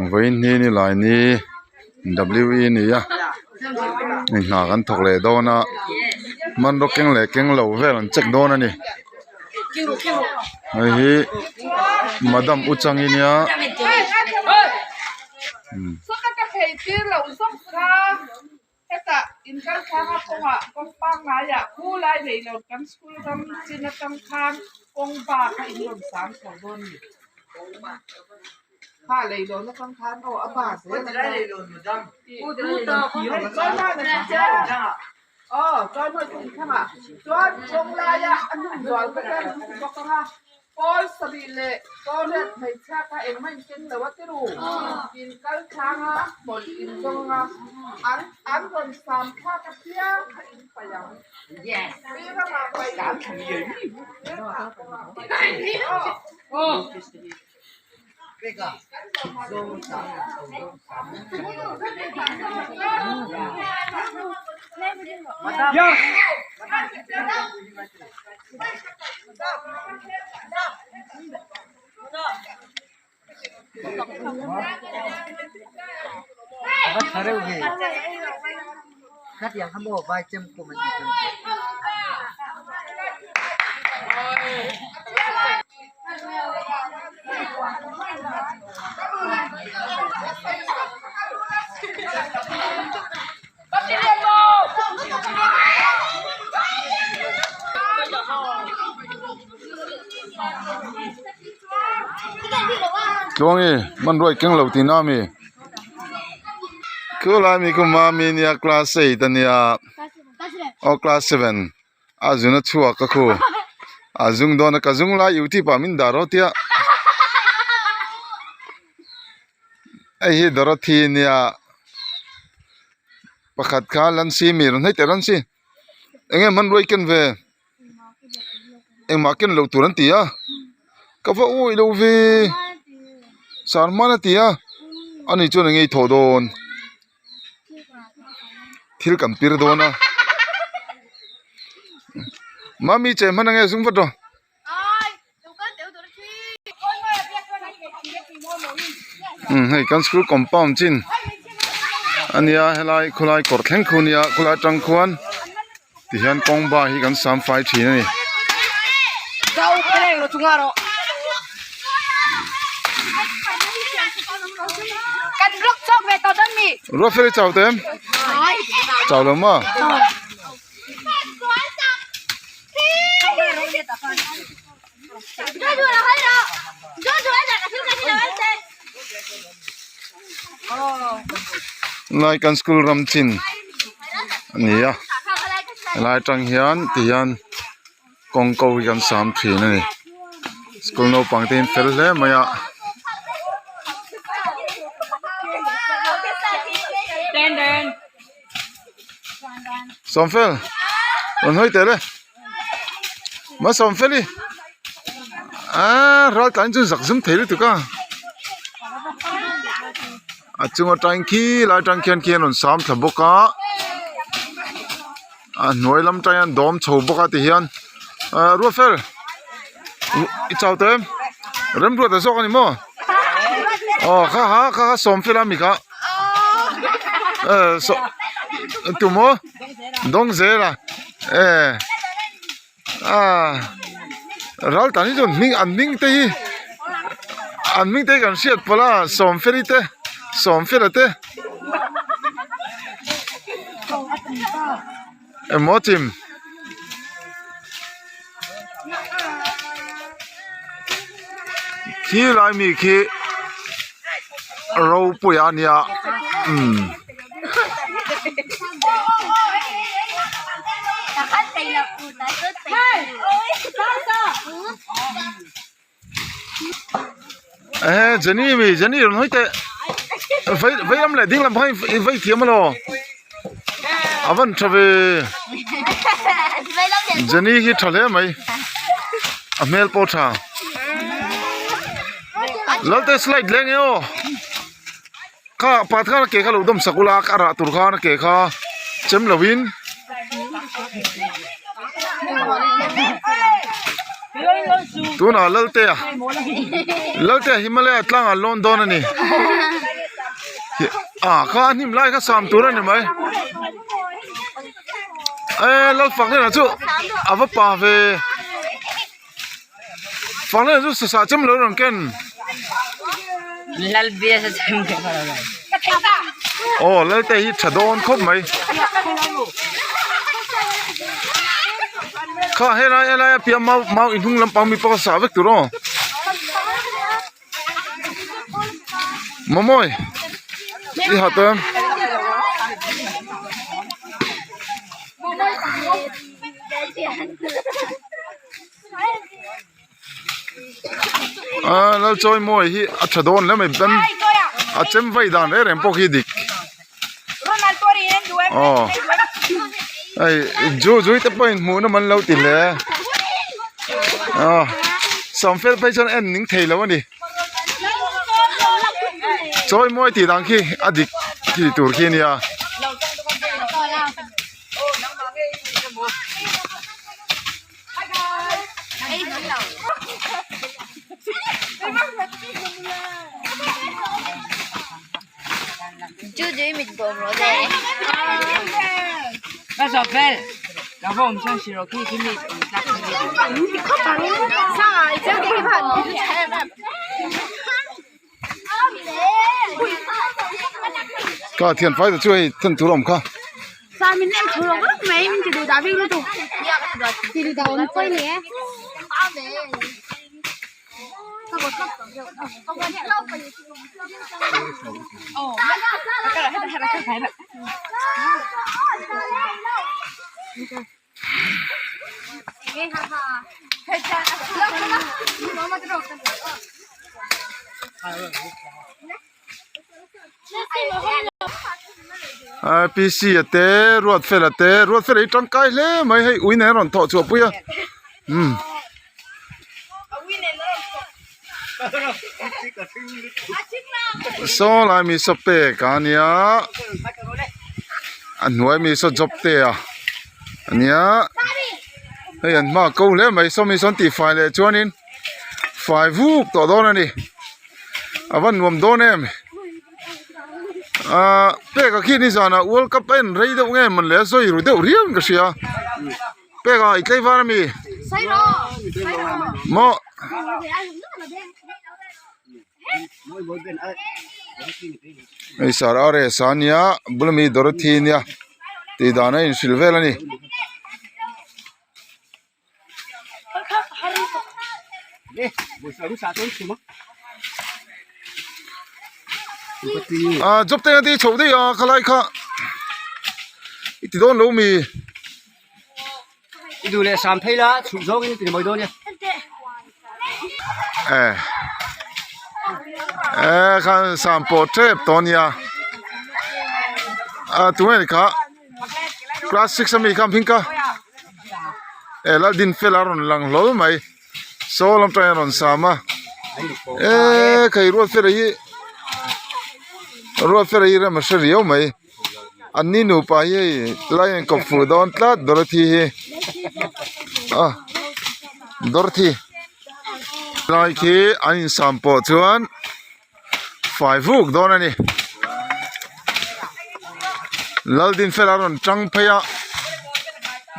Vawiin hi nilai ni W E a ni a hna kan thawk leh dawn a hmanraw keng leh keng lo vel an check dawn a ni hei hi madam u chang i nia. Hetah inkal thlanga kawngah kawng pangngaiah khu lai nei lo kan school ram chin atang khan kawng ba kha in rawn sang chho dawn ni. Kha lei lawn atang khan aw a ba zel a aw chuan hei chu inthlang ah chuan kawng laia a hnung zual kha chuan an ti bawk ang a. Pawl sarih leh Tawriat hmeichhia kha engmah in keng lo a ti ru. In kal thlang a, hmawlh in zawng a, an an rawn sam thlak a piang kha in paih ang. Mi ramah paih ang Tluangi hmanrua i keng lo tih na ami khulai mi khu mami nia class eight ania aw class seven a zun a chhuak a khu a zung dawn a ka zung lai youtube ah min dah rawh tia hei hi Dorothy ania pakhat kha Lancy mi rawn hei teh Lancy eng nge hmanrua i ken ve engmah ken loh tur an ti a ka va awih lo ve sar hman a ti a ani chuan eng nge i thawh dawn. Thil kan pir dawn a mami che hman ange zung vat rawh. Umm hei kan school compound chin ania helai khawlai kawr thleng khu ania khawlai atang khuan tihian kawng ba hi kan sam fai thin a ni. Ruatfeli chau te em? Chau lo maw? Lai kan school ram chin a ni a helai atang hian ti hian kawng ko hi kan sam thin a ni school naupang te hi an fel hle mai a. Sawmfel rawn hawi teh le ma Sawmfeli aaa ral tlai chu zak zum thei lutuk a a chung atang khi lai atang khian khian rawn sam thla bawk a a hnuai lam atang hian dawm chho bawk a tihian ah Ruatfel i chau tawh em Remruata zawk a ni maw aw kha ha kha kha Sawmfela a mi kha. Tumaw dawng zel a eh ah ral tan hi chuan hming an hming te hi an hming te hi kan hriat pawlh a sawmfeli te sawmfela te emaw chim. Khi lai mi khi ropui a nia umm. Ehe Jenny mi Jenny rawn hawi teh vei vei lam leh ding lam phei i vei thiam alaw a van tha ve Jenny hi tha hle mai a hmel pawh tha Lalte slide leng e aw kha pat khan a ke kha lo dawm sak ula a rah tur khan a ke kha chem lovin. Tunah Laltea Laltea Himalaya tlangah lawn dawn a ni. Ah kha a hnim lai kha sam tur a ni mai. Eh Lalfakhlena chu a va pa ve. Fakhlena chu sasa chem lo rawn ken. Aw Laltea hi tha dawn khawp mai. Kha helai helai a piah mau mau inhnung lampang mi pawh a sah vek tur aw. Mawmawi i ha tawh em? Aaa Lalchawimawi hi a tha dawn hle mai ban a chem vai dan reng reng pawh khi dik aw hei zu zui te pawhin hmuh nawm an lo ti hle aw sawmfel phei chuan en ning thei lo a ni chawimawi tih dan khi a dik khi tur khi a nia. Ka thian fai ta chu hei then tur a awm kha. P_c a te Ruatfela te Ruatfela hi tangkai hle mai hei ui nen a rawn thawh chhuah pui a umm. Saw lai mi saw pek a nia a hnuai mi saw job te a ania hei an hma ko hle mai saw mi sawn tih fai leh chuanin fai vuk tawh dawn a ni a va nuam dawn em ahh pek a khi nizanah world cup a en rei deuh nge mawnle a sawi ru deuh riau in ka hria. Pek a i tlei var ami? Maw? Hei sar RS a nia bul ami Dorothy nia tih dan a inhrilh vel a ni. Ah job te ti chhoh daih a khalai kha i ti dawn lo mi. I duh leh sam phei la chhuk zawng in ti mawi dawn nia. Eh eh khan sam pawh tep tawh ania ah tunge ni kha class six ami kha hming ka eh Laldinfela a rawn lang hlawl mai saw lam tangin a rawn sam a eh kei Ruatfela hi Ruatfela hi rem a hre riau mai. An ni nupa hi hei tilai a inkawp fuh dawn tlat Dorothy hi a Dorothy lai khi an insam pawh chuan fai vuk dawn a ni Laldinfela a rawn tang phei a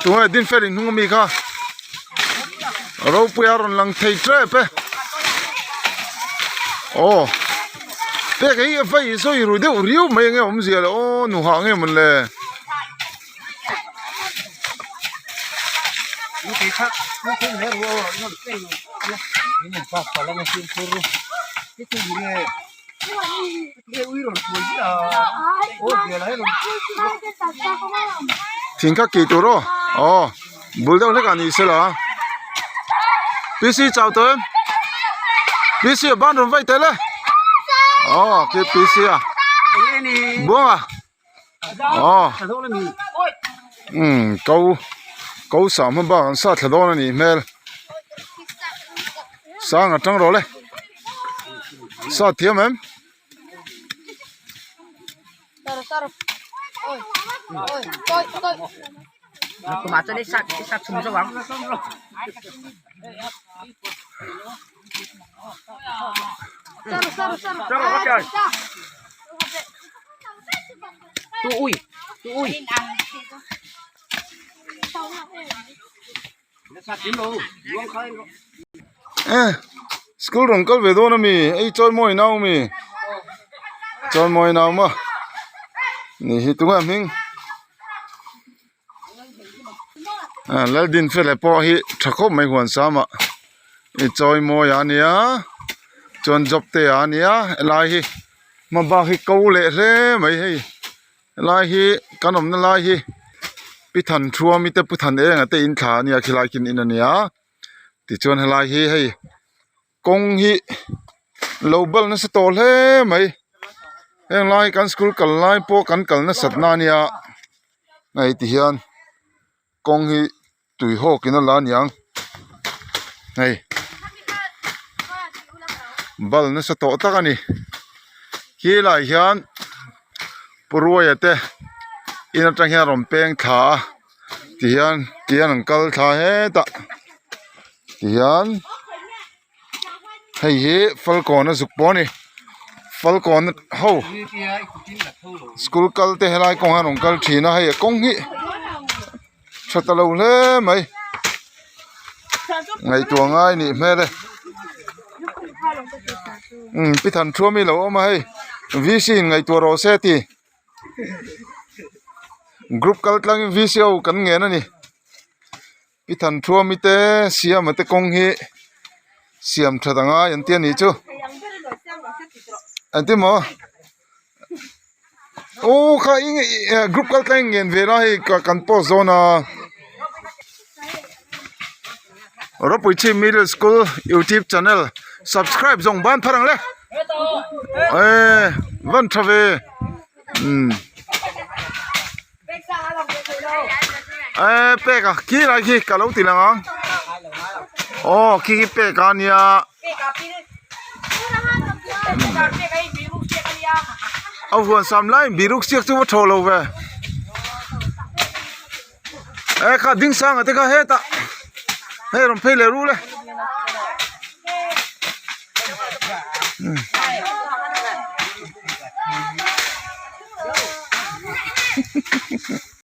tunge Dinfel in hnung ami kha ropui a rawn lang thei tep e aw. Pek hi a vai sawi ru deuh riau mai enge awmzia le aw nu hah nge mawn le. Thing kha kih tur aw aw bul deuh hlek ah ni sela PC chau tawh em PC a ban rawn vai tel e aw khi PC a buang a aw umm ko ko sah hma bak an sat thla dawn a nih hmel sang atang rawh le sat thiam em. Eh school rawn kal ve dawn ami ei chawi mawi nau ami chawi mawi nau maw ni hi tunge a hming ah Laldinfela pawh hi tha khawp mai huan samah i chawi mawi a nia chuan job te a nia helai hi hma bak hi ko leh hle mai hei. Helai hi kan awmna lai hi pi than thuami te pu than enga te in thla ania khilai khi in ania tichuan helai hi hei kawng hi lo bal nasa tawh hle mai heng lai kan school kal lai pawh kan kal nasat na ania hei ti hian kawng hi tui hawk in a la aniang hei bal nasa tawh tak a ni helaiah hian Puruaia te in atang hian a rawn peng thla a tihian tihian an kal thla hetah tihian hei hi falkawn a zuk pawh a ni falkawn ho school kal te helai kawng hian an rawn kal thin a hei a kawng hi tha ta lo hle mai ngaihtuah ngai nih hmel e umm pi than thu ami lo awm a hei v c in ngaihtuah rawh se tih group kal tlangin v c ho kan ngen a ni. I than thuami te siama te kawng hi siam that a ngai an ti a nih chu an ti maw aw kha eng group kal tlang in ngen ve la hei kan post dawn a Ropuichhip middle school youtube channel subscribe zawng ban phar ang le eh van tha ve umm. Eee pek a khi lai khi ka lo ti lang ang aw khi khi pek a nia a huan sam laiin biruk siak chu va thaw lo ve e kha ding sang a te kha hetah hei rawn phei leh ru le.